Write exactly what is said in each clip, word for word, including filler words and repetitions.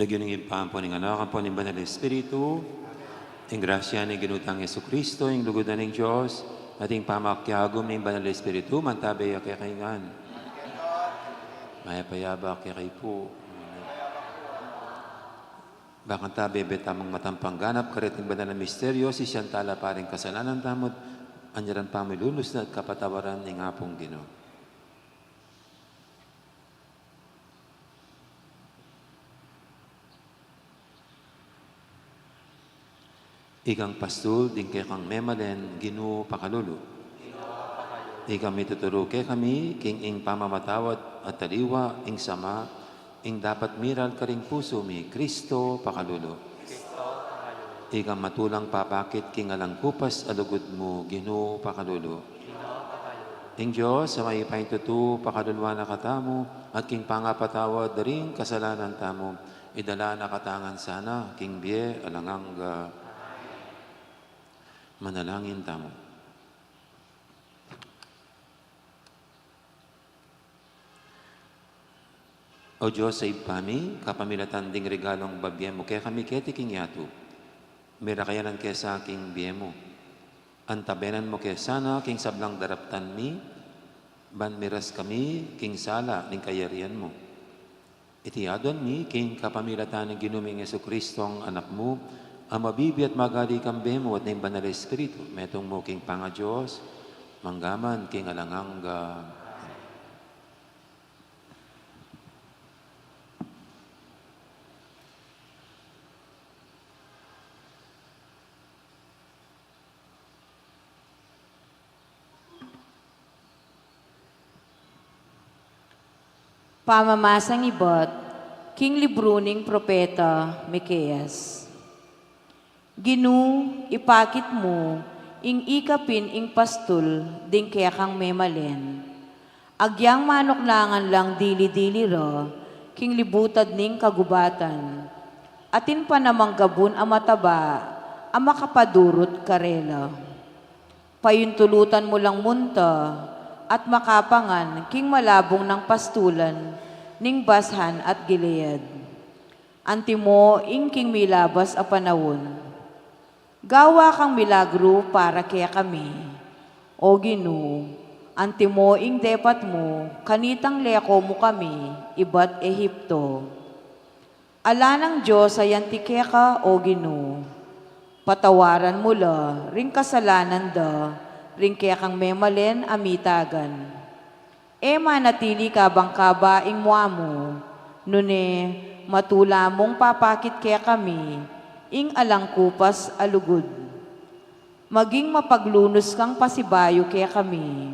Lagyu ning Ibpa, ampo ning Anak, ampo ning Banal Espiritu. Ing grasya ning Ginu tang Jesucristo, ing lugud na ning Dios, at ing pamakiagum ning Banal Espiritu, mantabe ya kekayu ngan. Mayap a yabak kekayu pu. Bakanta bebe tamung matampang ganap kareting banal a misteryo, sisian tala pa ring kasalanan tamu, anyaran pamilunus na at kapatawaran ning Apung Ginu. Ikang pastul ding kekang memalen, Ginu pakalulu. Ikang mituturu kekami king ing pamamatawad at aliwa, ing sama, ing dapat miral karing pusu mi, Kristo pakalulu. Ikang matulang papakit king alang kupas a lugud mu, Ginu pakalulu. Ing Dios a mayupayang tutu pakaluluan na katamu, at king pangapatawad da ring kasalanan tamu, idala na katamu ngan sana king bie alang angga. Manalangin tamu. O Dios a Ibpa mi, kapamilatan ding regalung babie mu kekami keti king yatu, mirakayanan ke sa king bie mu. Antabenan mu ke sana king sablang daraptan mi, ban miras kami king sala ning kayarian mu. Iti aduan mi king kapamilatan ning Ginu ming Jesucristo, ing Anak mu, a mabibie at magali kambe mu at ning Banal Espiritu, metung mu king pangaDios, mangga man king alang angga. Pamamasang ibat king libru ning propeta Miqueas. Ginu, ipakit mu ing ikapin ing pastul ding kekang memalen. Agyang manuknangan lang dili-dili ra king libutad ning kagubatan. Atin pa namang gabun a mataba a makapadurut karela. Payuntulutan mu lang munta at makapangan king malabung nang pastulan ning Bashan at Gilead. Antimo ing king milabas a panaun. Gawa kang milagru para kekami. O Ginu, antimo ing depat mu, kanitang leko mu kami ibat Egipto. Ala nang Dios a yanti keka, O Ginu. Patawaran mu la ring kasalanan da ring kekang memalen a mitagan. E manatili kabang-kaba ing mua mu, nune matula mung papakit kekami ing alang kupas a lugud. Maging mapaglunus kang pasibayu kekami.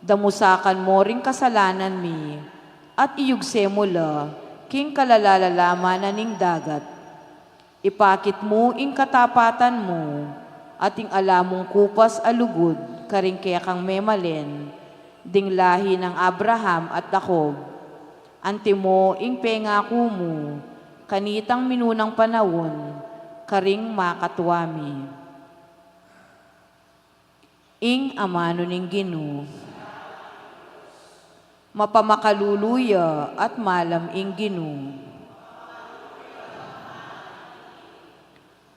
Damusakan mo ring kasalanan mi, at iyugse mu la king kalalalalaman na ning dagat. Ipakit mu ing katapatan mu, at ing ala mung kupas a lugud karing kekang memalen, ding lahi nang Abraham at Jacob. Antimo ing pengaku mu kanitang minunang panaun, karing makatua mi. Ing amanu ning Ginu. Mapamakalulu ya at malam ing Ginu.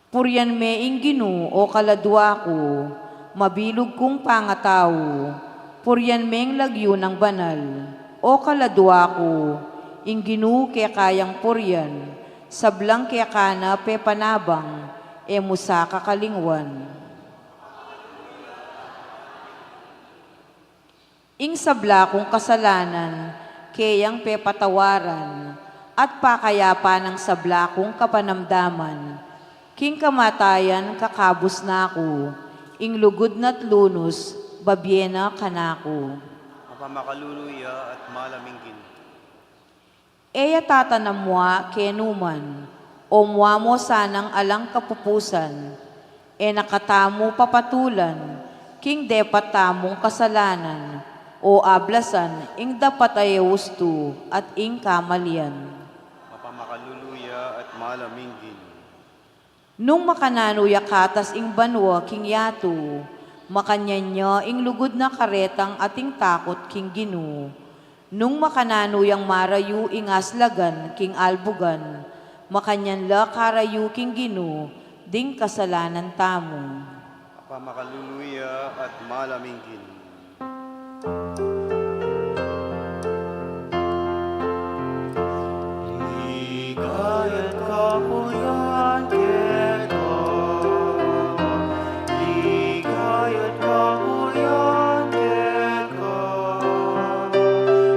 Purian me ing Ginu, o kaladua ku, mabilug kung pangatau. Purian meng lagyu nang banal, o kaladua ku, ing Ginu keka yang purian, sablang keka na pepanabang, e mu sa kakalingwan. Ing sabla kung kasalanan, keyang pepatawaran, at pakayapa nang sabla kung kapanamdaman. King kamatayan kakabus na ku, ing lugud na't lunus, babie na kanaku. Mapamakalulu ya at malam ing Ginu. E ya tatanam mua kenu man, o mua mo sanang alang kapupusan. E na katamu papatulan king depat tamung kasalanan, o ablasan ing dapat a e ustu at ing kamalian. Mapamakalulu ya at malam ing Ginu. Nung makananu ya katas ing banua king yatu, makanyan ya ing lugud na karetang ating takut king Ginu. Nung makananu yang marayu ing aslagan king albugan, Makanyan la karayu king Ginu ding kasalanan tamu. Apa makalulu ya at malam ing Ginu. Ligaya at kapurian keka, ligaya at kapurian keka,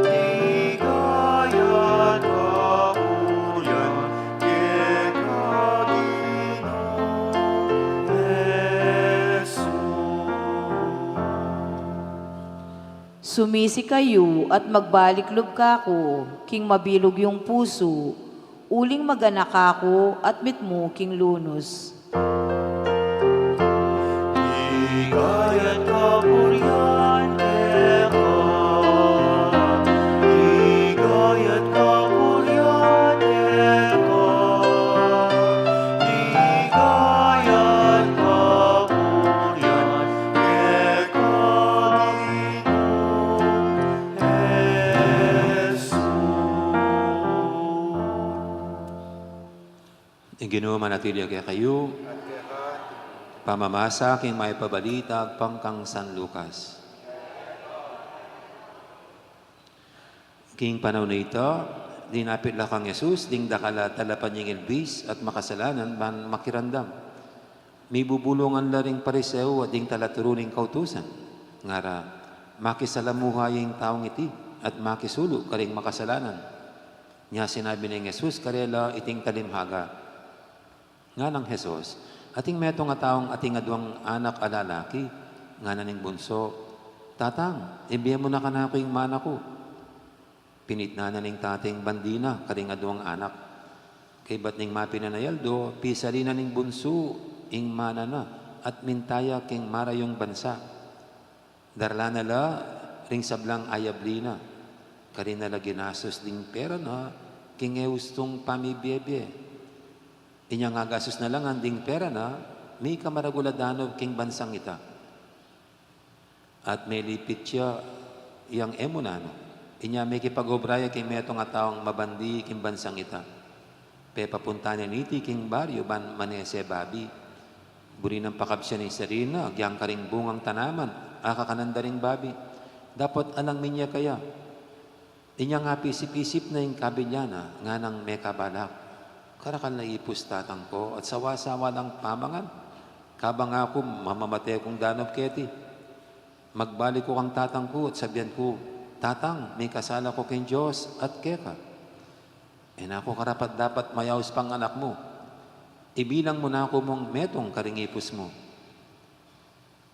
ligaya at kapurian keka, Ginu Jesus. Sumisi kayu at magbalik lub kaku king mabilug yung pusu, uling maganak aku at mitmu king lunus. Ligaya at kapurian keka, ligaya at kapurian keka, ligaya at kapurian keka, Ginu Jesus. Ing Ginu manatili ya kekayu. Pamamasa king Mayap a Balita agpang kang San Lucas. King panaun a ita, dinapit la kang Jesus ding dakal a talapan ning ilbis at makasalanan ban makiramdam. Mibubulungan la ring Pariseo at ding talaturu ning kautusan. Ngara, makisalamuha ya ing taung iti at makisulu karing makasalanan. Nya sinabi neng Jesus karela iting talimhaga. Nganang Jesus, ating metung a taung ating aduang anak a lalaki, ngana ning bunsu, "Tatang, ibie mu na kanaku ing mana ku." Pinitnan na ning tate ing bandi na karing aduang anak. Kaybat ning mapinan a aldo, pisali na ning bunsu ing mana na at minta ya king marayung bansa. Darla na la ring sablang ayabli na. Karin na la ginastus ding pera na king e ustung pamibiebie. Inyang agastus na la ngan ding pera na, mika maragul a danub king bansang ita. At melipit ya yang e mu nanu. Inya mekipag-obra ya king metung a taung mabandi king bansang ita. Pepapunta ne niti king baryu ban manese babi. Buri nang pakabsian ing sarili na agyang karing bungang tanaman a kakanan da ring babi. Dapot alang minyek ya. Inyang apisip-isip na ing kabilyan na, nganang mekabalak, "Karakal na ipus tatang ku at sawa-sawa lang pamangan. Kabang aku mamamate kung danub keti. Magbalik ku kang tatang ku at sabian ku, 'Tatang, mikasala ku king Dios at keka. E na ku karapat-dapat mayaus pang anak mu. Ibilang mu na ku mung metung karing ipus mu.'"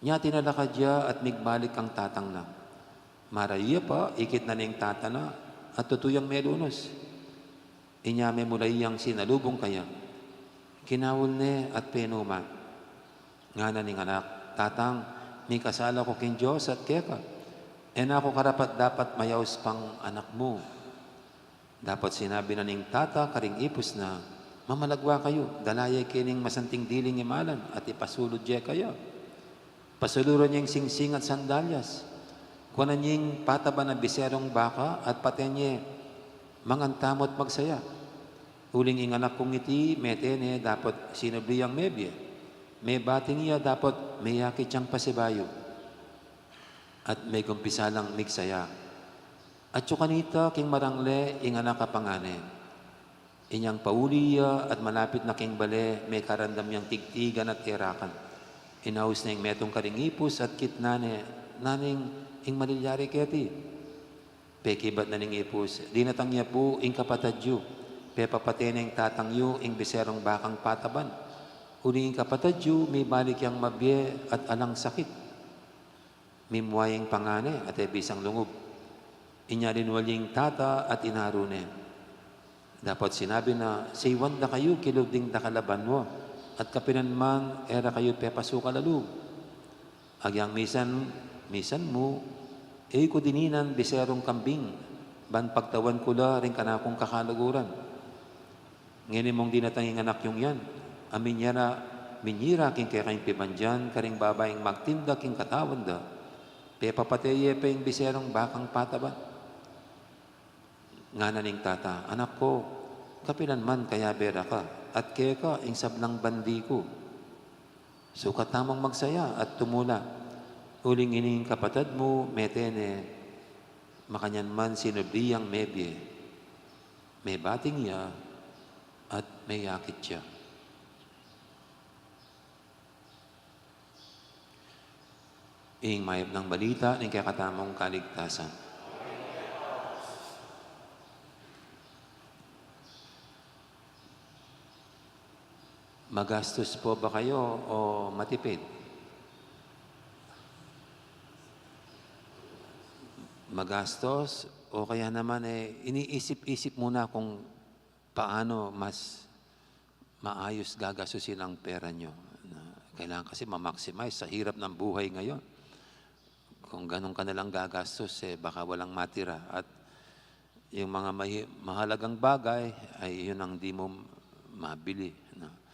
Nya tinalakad ya at migbalik kang tatang na. Marayu ya pa, ikit na ne ing tata na at tutu yang melunus. Inya memulai yang sinalubung kaya. Kinaul ne at penuma. Ngana ning anak, "Tatang, mikasala ku king Dios at keka. E na ku karapat-dapat mayaus pang anak mu." Dapot sinabi na ning tata karing ipus na, "Mamalagwa kayu, dala ye kening masanting diling imalan at ipasulud ye kaya." Pasuluran yeng singsing at sandalyas. Kuanan yeng pataban a biserung baka at paten ye, "Mangan tamu at magsaya. Uling ing anak kung iti, mete ne dapot sinubli yang mebie. Mebating ya dapot meyakit yang pasibayu." At megumpisa lang migsaya. Atyu kanita king marangle ing anak a pangane. Inyang pauli ya at malapit na king bale, mekaramdam yang tigtigan at erakan. Inaus ne ing metung karing ipus at kitnan ne, "Nanu ing malilyari keti?" Pekibat na ning ipus, "Dinatang ya pu ing kapatad yu. Pepapate ne ing tatang yu ing biserung bakang pataban. Uling ing kapatad yu, mibalik yang mabie at alang sakit." Mimua yeng pangane at e bisang lungub. Inya linwal yeng tata at inaru ne. Dapot sinabi na, "Seiwan da kayu kilub ding dakal a banua, at kapilan man e ra kayu pepasukal a lub. Agyang misan, misan mu, e ku dininan biserung kambing, ban pagtawan ku la ring kanakung kakaluguran. Ngeni mung dinatang ing anak yung yan, a minyira, minyira king kekayung pibandian karing babaing magtinda king katawan da, pepapate ye pa ing biserung bakang pataban." Ngana ning tata, "Anak ku, Kapilan man kayabe ra ka, at keka ing sablang bandi ku. Sukat tamung magsaya at tumula. Uling ining kapatad mu, mete ne, makanyan man sinubli yang mebie. Mebating ya, at meyakit ya. Ing mayap nang balita ning kekatamung kaligtasan. Magastos po ba kayo o matipid? Magastos o kaya naman, eh, iniisip-isip muna kung paano mas maayos gagastusin ang pera nyo. Na, kailangan kasi ma-maximize sa hirap ng buhay ngayon. Kung ganun ka na lang gagastos, eh, baka walang matira. At yung mga mahi-, mahalagang bagay, ay yun ang di mo mabili, no?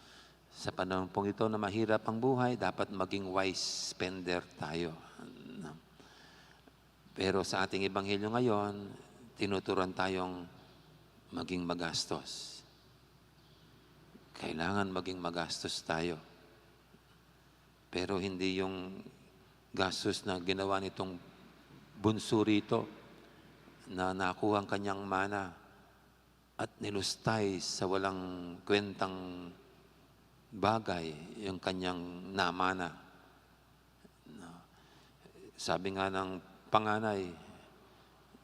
Sa panahon pong ito na mahirap ang buhay, dapat maging wise spender tayo, no? Pero sa ating ebanghelyo ngayon, tinuturuan tayong maging magastos. Kailangan maging magastos tayo. Pero hindi yung gastos na ginawa nitong bunso rito na nakuha ang kanyang mana at nilustay sa walang kwentang bagay yung kanyang namana. No? Sabi nga ng panganay,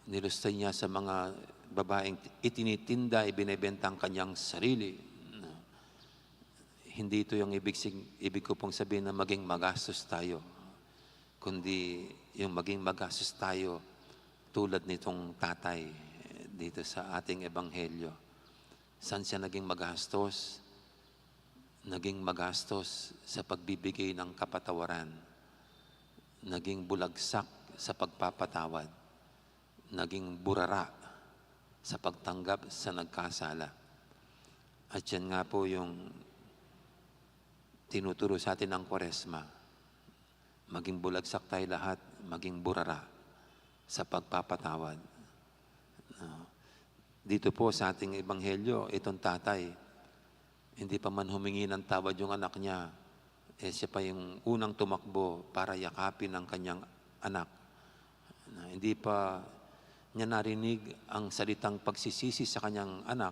nilustay niya sa mga babaeng itinitinda, ibinebenta ang kanyang sarili. No? Hindi ito yung ibig, sig- ibig ko pong sabihin na maging magastos tayo, kundi yung maging magastos tayo tulad nitong tatay dito sa ating ebanghelyo. Saan siya naging magastos? Naging magastos sa pagbibigay ng kapatawaran. Naging bulagsak sa pagpapatawad. Naging burara sa pagtanggap sa nagkasala. At yan nga po yung tinuturo sa atin ng Kwaresma. Maging bulagsak tayo lahat, maging burara sa pagpapatawad. No? Dito po sa ating ebanghelyo, itong tatay, hindi pa man humingi ng tawad yung anak niya, eh, siya pa yung unang tumakbo para yakapin ang kanyang anak. Na hindi pa niya narinig ang salitang pagsisisi sa kanyang anak,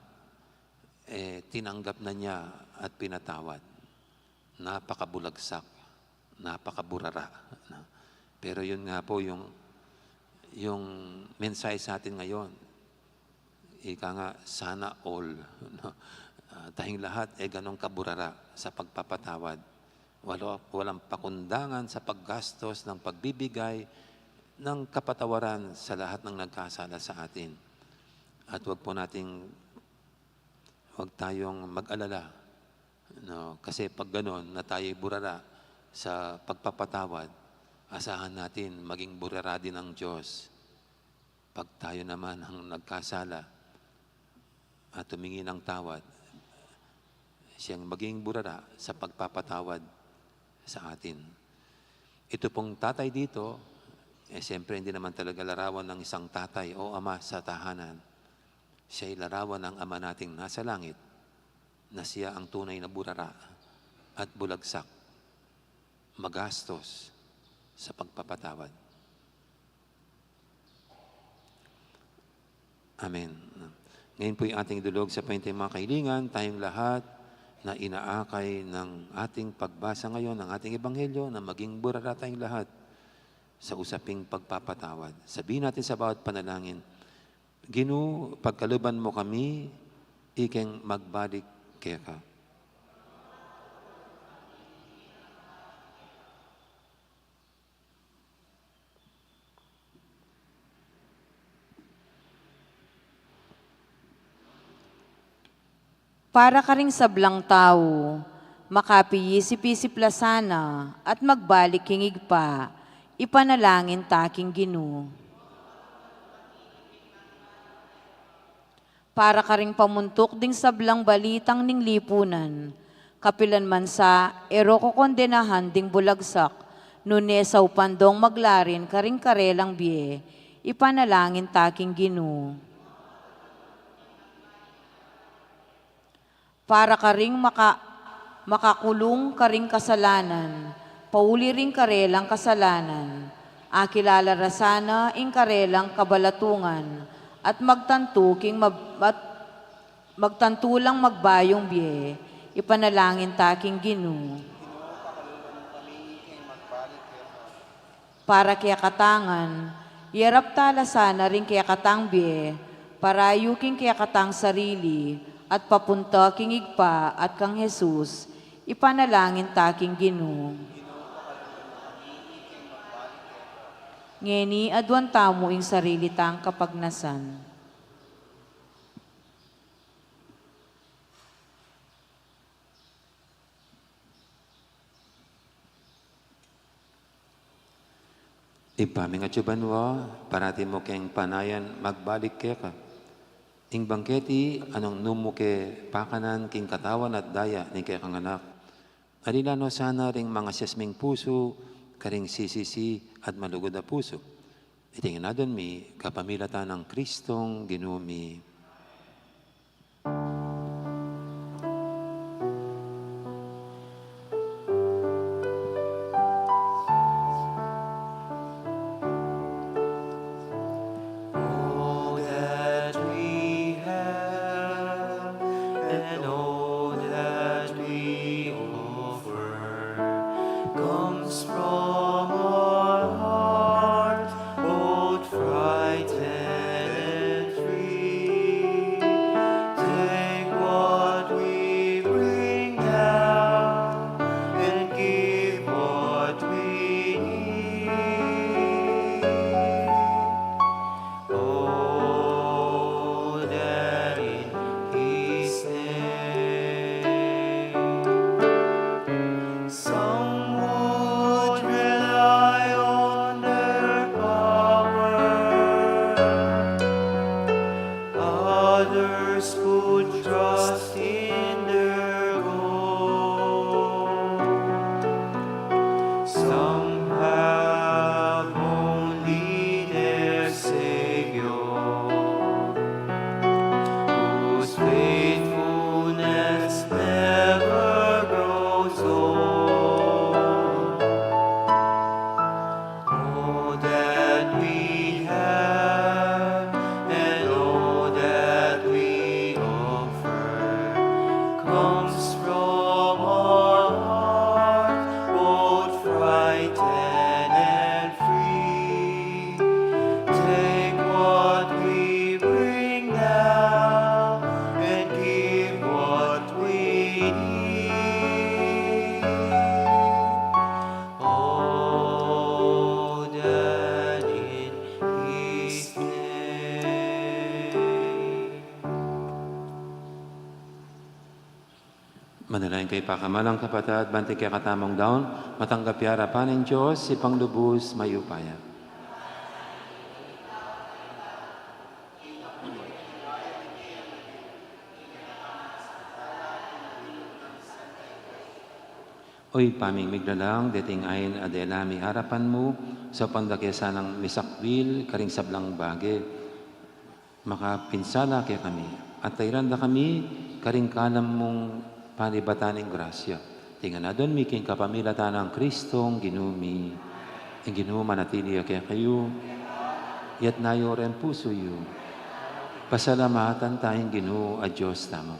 eh, tinanggap na niya at pinatawad. Napakabulagsak, napakaburara, no? Pero yun nga po yung, yung mensahe sa atin ngayon. Ika nga, sana all, no? Ah, tayong lahat, eh, ganong kaburara sa pagpapatawad. Wala, walang pakundangan sa paggastos ng pagbibigay ng kapatawaran sa lahat ng nagkasala sa atin. At wag po nating, wag tayong mag-alala, no? Kasi pag ganon na tayo'y burara sa pagpapatawad, asahan natin maging burara din ang Diyos. Pag tayo naman ang nagkasala at humingi ng tawad, siyang maging burara sa pagpapatawad sa atin. Ito pong tatay dito, eh, siyempre hindi naman talaga larawan ng isang tatay o ama sa tahanan. Siya'y larawan ng Ama nating nasa langit, na siya ang tunay na burara at bulagsak, magastos sa pagpapatawad. Amen. Ngayon po'y ating idulog sa pahintay, mga kailingan, tayong lahat na inaakay ng ating pagbasa ngayon, ng ating ebanghelyo, na maging burara tayong lahat sa usaping pagpapatawad. Sabihin natin sa bawat panalangin, "Ginu, pagkaluban mu kami ikeng magbalik keka." Para karing sablang tau, makapiisip-isip la sana at magbalik king Ibpa, ipanalangin ta king Ginu. Para karing pamuntuk ding sablang balitang ning lipunan, kapilan man sa e ro kokondenahan ding bulagsak, nune saupan dong maglarin karing karelang bie, ipanalangin ta king Ginu. Para karing maka-, makakulung karing kasalanan, pauli ring karelang kasalanan, akilala ra sana ing karelang kabalatungan, at magtantu king mab-, at magtantu lang magbayung bie, ipanalangin ta king Ginu. Para kekatang ngan, iyarap ta la sana ring kekatang bie, parayu king kekatang sarili, at papunta king Ibpa at kang Jesus, ipanalangin ta king Ginu. Ngeni aduan tamu ing sarili tang kapagnasan. Ibpa mi, atsu ka banua, parati mu keng panayan magbalik keka. Ing bangketi a nung nu mu ke pakanan king katawan at daya ning kekang Anak, alilan no sana ring mangasias ming pusu karing sisisi at malugud a pusu. Iti ngan aduan mi kapamilatan nang Kristong Ginu mi. All that we have and all that we offer comes from our heart, both frightened and free. Take what we bring now and give what we need. All that in His name. Some would rely on their power, others put trust in their gold. Some have only their Savior, whose faithfulness never grows old. All that we have and all that we offer comes from our heart, both frightened and free. Take what we bring now and give what we need. All that in His name. Manalangin kayu, pakamalan kung kapatad, ban ing kekatamung daun matanggap ya arapan ning Dios, Ibpang lubus mayupaya. O Ibpa ming miglalang, deting ain a dela mi arapan mu, saupan da ke sanang misakwil karing sablang bage, makapinsala kekami, at tairan da kami karing kalam mung panibatan ning grasya. Iti ngan aduan mi king kapamilatan nang Kristong Ginu mi. Ing Ginu manatili ya kekayu. Iyatas yu ring pusu yu. Pasalamatan taya ing Ginu a Dios tamu.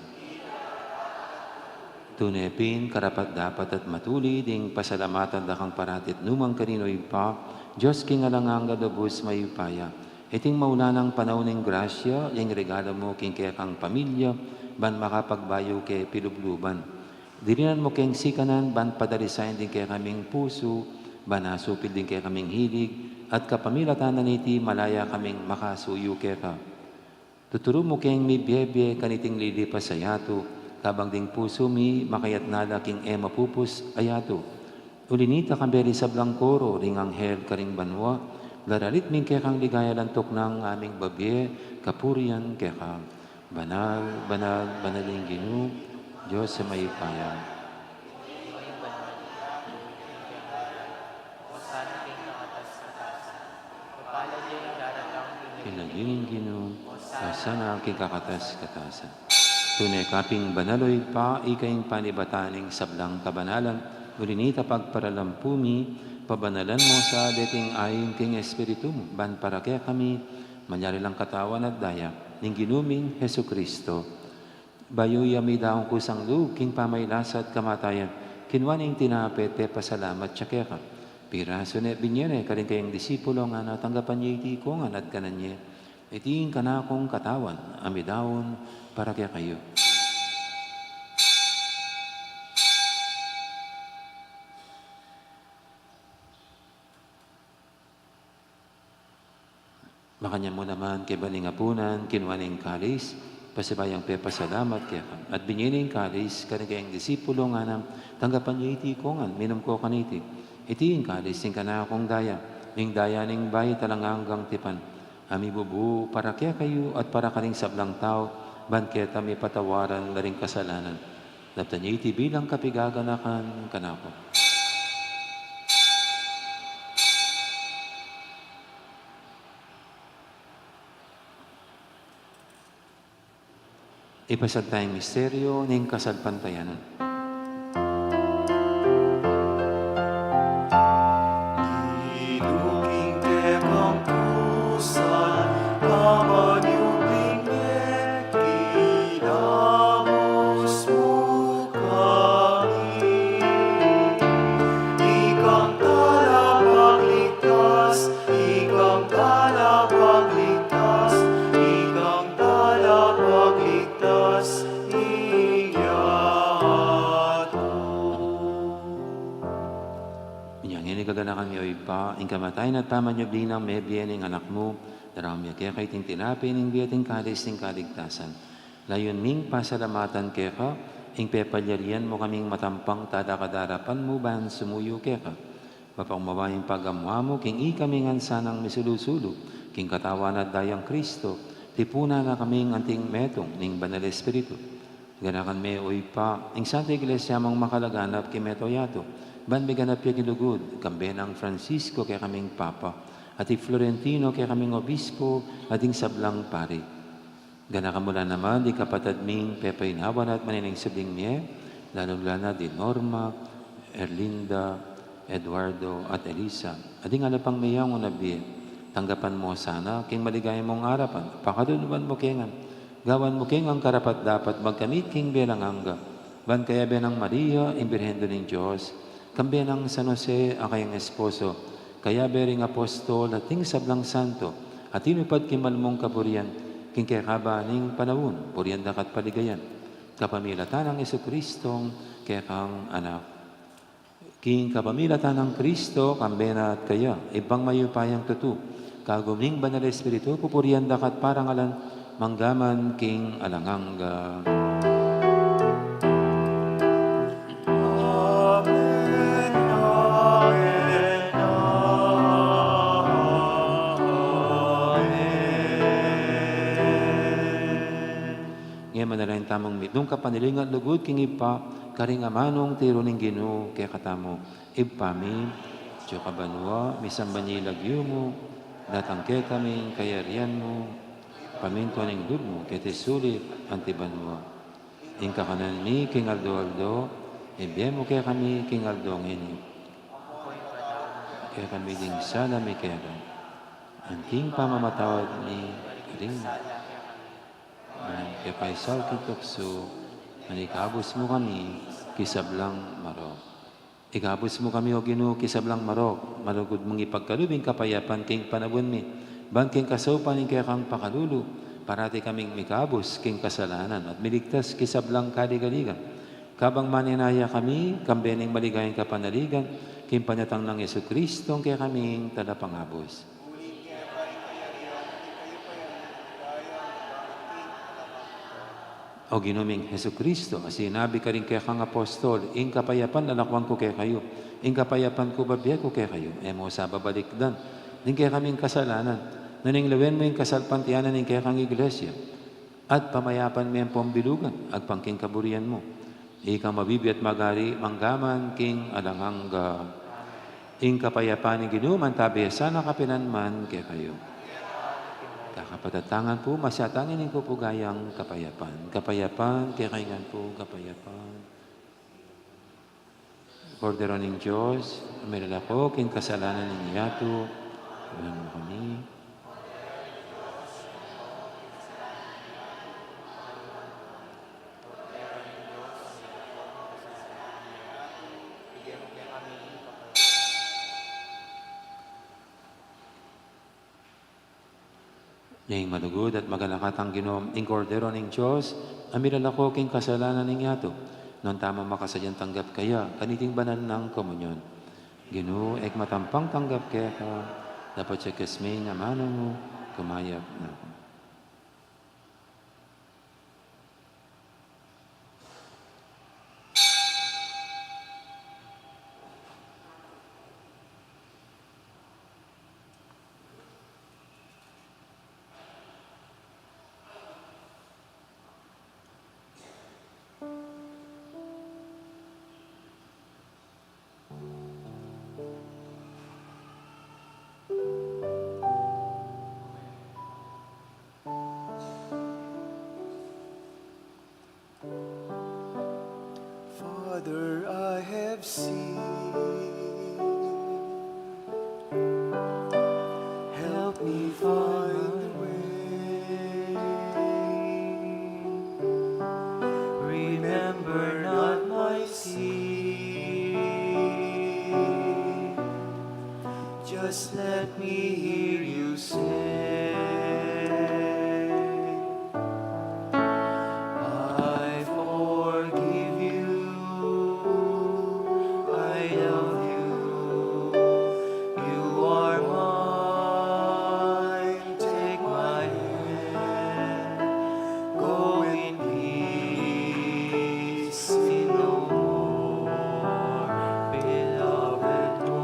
Tune pin karapat-dapat at matulid ing pasalamatan da kang parati at nu man karin, O Ibpa, Dios king alang angga, lubus mayupaya. Iting maulan a panaun ning grasya, ing regalo mu king kekang pamilya, ban makapagbayu ke pilubluban. Dilinan mu keng sikanan ban padalisayan ding kekaming pusu, ban asupil ding kekaming hilig, at kapamilatan na niti malaya kaming makasuyu keka. Tuturu mu keng mibie-bie kaniting lilipas a yatu, kabang ding pusu mi makayatna la king e mapupus a yatu. Uli nita, kambe ring sablang koro ring anghel karing banua, lalalit mi ing kekang ligaya, lantuk nang aming babie kapurian keka. Banal, banal, banal ing Ginu, Dios a mayupaya. Pinagin ing Ginu, Hosana king kakatas-katasan. Tune ka pin banal, o Ibpa, ika ing panibatan ning sablang kabanalan. Uli na nita, pagparalampu mi, pabanalan mu sa deting ain king Espiritu mu, ban para kekami malyari lang katawan at daya ning Ginu ming Jesucristo. Bayu ya midaun kusang lub king pamagkasakit at kamatayan, kinua ne ing tinape, pepasalamat ya keka, pirasu ne, binye ne karing kayang disipulo, ngana, tanggapan ye iti ikongan at kanan ye. Iti ing kanakung katawan a midaun para kekayu. Makanyan mu naman, kaybat ning apunan, kinua ne ing kalis, pasibayu yang pepasalamat keka, at binye ne ing kalis karing kayang disipulo, ngana, tanggapan ye iti ikongan, minum ko kaniti. Iti ing kalis ning kanakung daya, ing daya ning bayu at alang anggang tipan, a mibubu para kekayu at para karing sablang tau, ban keta mipatawaran la ring kasalanan. Daptan ye iti bilang kapaganakan kanaku. Ipasiag taya ing misteryu ning kasalpantayanan. Ginu, king kekang kurusan, kabad yu binye, kinabus mu kami. Ikang talapagligtas, ikang talapagligtas, ikang talapagligtas ning yatu. Inyang ini kaganakan mi, o Ibpa, ing kamatayan at pamanyubli nang mebie ning Anak mu, daraun mi keka iting tinape ning bie at ing kalis ning kaligtasan. Layun ming pasalamatan keka ing pepalyarian mu kaming matampang talakad king arapan mu ban sumuyu keka. Mapakumbaba ing pagamu-amu king ikami ngan sanang misulu-sulu king katawan at dayang Kristo, tipunan na kaming anting metung ning Banal Espiritu. Ganakan me, o Ibpa, ing Santa Iglesia mung makalaganap king mabilug a yatu, ban miganap ya king lugud, kambe nang Francisco kekaming Papa, at i Florentino kekaming Obispo, at ding sablang pari. Ganakan mu la naman ding kapatad ming pepainawa na at manining subling mie, lalung-lala na di Norma, Erlinda, Eduardo, at Elisa, at ding ala pang meyang o nabie. Tanggapan mu sana king maligaya mung arapan, pakalulu mu ke ngan, gawan mu ke ngan karapat-dapat magkamit king bie alang angga, ban kayabe nang Maria, ing Birhen Indu ning Dios, kambe nang San Jose a kayang esposo, kayabe ring apostol at ding sablang santo a tinupad king mal mung kaburian, king kekaba ning panaun, burian da ka at paligayan, kapamilatan nang Jesucristong kekang Anak. King kapamilatan nang Kristo, kambe na at kaya, Ibpang mayupayang tutu, kagum ning Banal Espiritu, pupurian da ka at parangalan, mangga man king alang angga. Amen, amen, amen. Ngeni manalangin tamung mitmung kapanaligan at lugud king Ibpa, karing amanung tiru ning Ginu kekatamu. Ibpa mi, atsu ka banua, misamban ya ing lagyu mu, datang kekami ing kayarian mu, mipamintuan ing lub mu keti sulip anti banua. Ing kakanan mi king aldo-aldo, ibie mu kekami king aldo ngeni. Kekami ding sala mi keka, anti ing pamamatawad mi karing, ban e ke paisaul king tuksu, nune ikabus mu kami king sablang marok. Ikabus mu kami, O Ginu, king sablang marok, malugud mung ipagkalub ing kapayapan king panaun mi, ban king kasaupan ning kekang pakalulu, parati kaming mikabus king kasalanan at miligtas king sablang kaligaligan. Kabang manenaya kami, kambe ning maligayang kapanaligan, king panyatang nang Jesucristo, ing kekaming Talapangabus. O Ginu ming Jesucristo, a sinabi karing kekang apostol, ing kapayapan lakwan ku kekayu, ing kapayapan ku bibie ku kekayu, e mu sa babalikdan ding kekaming kasalanan, nune lawen mu ing kasalpantayanan ning kekang Iglesia, at pamayapan me ampong bilugan agpang king kaburian mu. Ikang mabibie at magari, mangga man king alang angga. Ing kapayapan ning Ginu mantabi ya sana kapilan man kekayu. Kakapatad, tangan pu, masyatang ini pu pu gayang kapayapan. Kapayapan, kekayu ngan pu, kapayapan. Kordero ning Dios, a milalako king kasalanan ning yatu, tulungan mu kami. Ning malugud at magalakatang Ginu, ing Kordero ning Dios, a milalako king kasalanan ning yatu. Nuan tamu makasadyang tanggap kaya kaniting banal nang komunyon. Ginu, e ku matampang tanggap keka, dapot ya king amanu mu, kumayap na ku. Father, I have sinned. Help me find the way. Remember not my sin. Just let me hear you say, "I forgive you. I love you. You are mine. Take my hand. Go in peace. Sin no more, beloved one."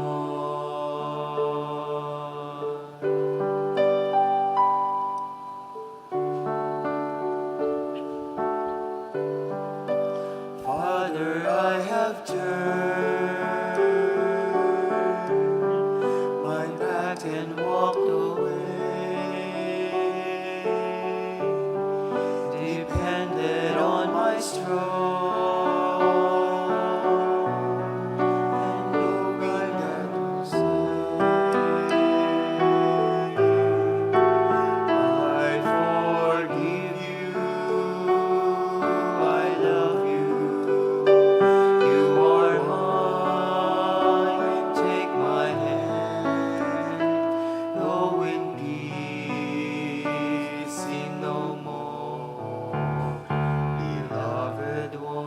Father, I have turned my back and walked away. Depended on my strong and knowing that you say, "I forgive you, I love you, you are mine, take my hand, go in peace, sin no more, beloved one."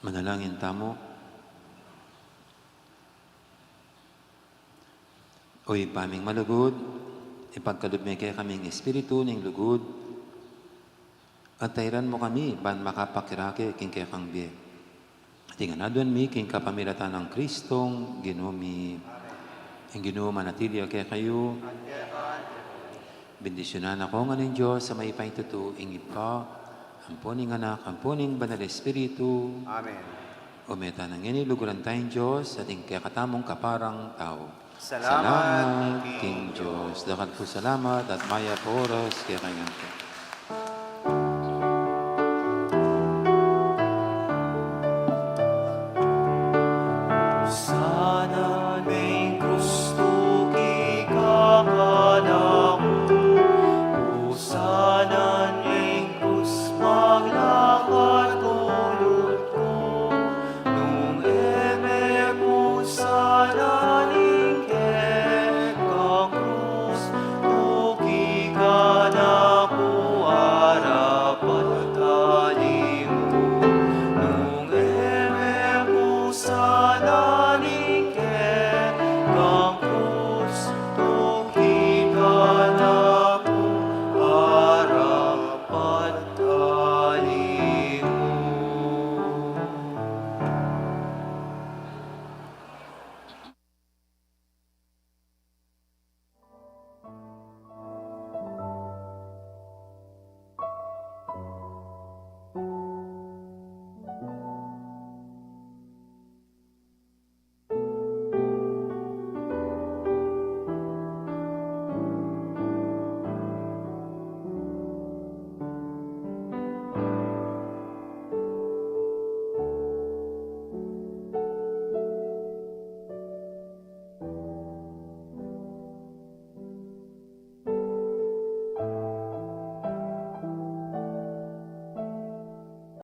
Manalangin tamu. O Ibpa ming malugud, ipagkalub me kekami ing espiritu ning lugud, at tairan mu kami ban makapakirake king kekang bie. Iti ngan aduan mi king kapamilatan nang Kristong Ginu mi. Ing Ginu manatili ya kekayu. Bendisyunan na kayu ngan ning Dios a mayupaya tutu, ing Ibpa, ampo ning Anak, ampo ning Banal Espiritu. Amen. O meta na ngeni, luguran taya ing Dios at ing kekatamung kaparang tau. Salamat king Dios. Dakal pung salamat at mayap a oras kekayu.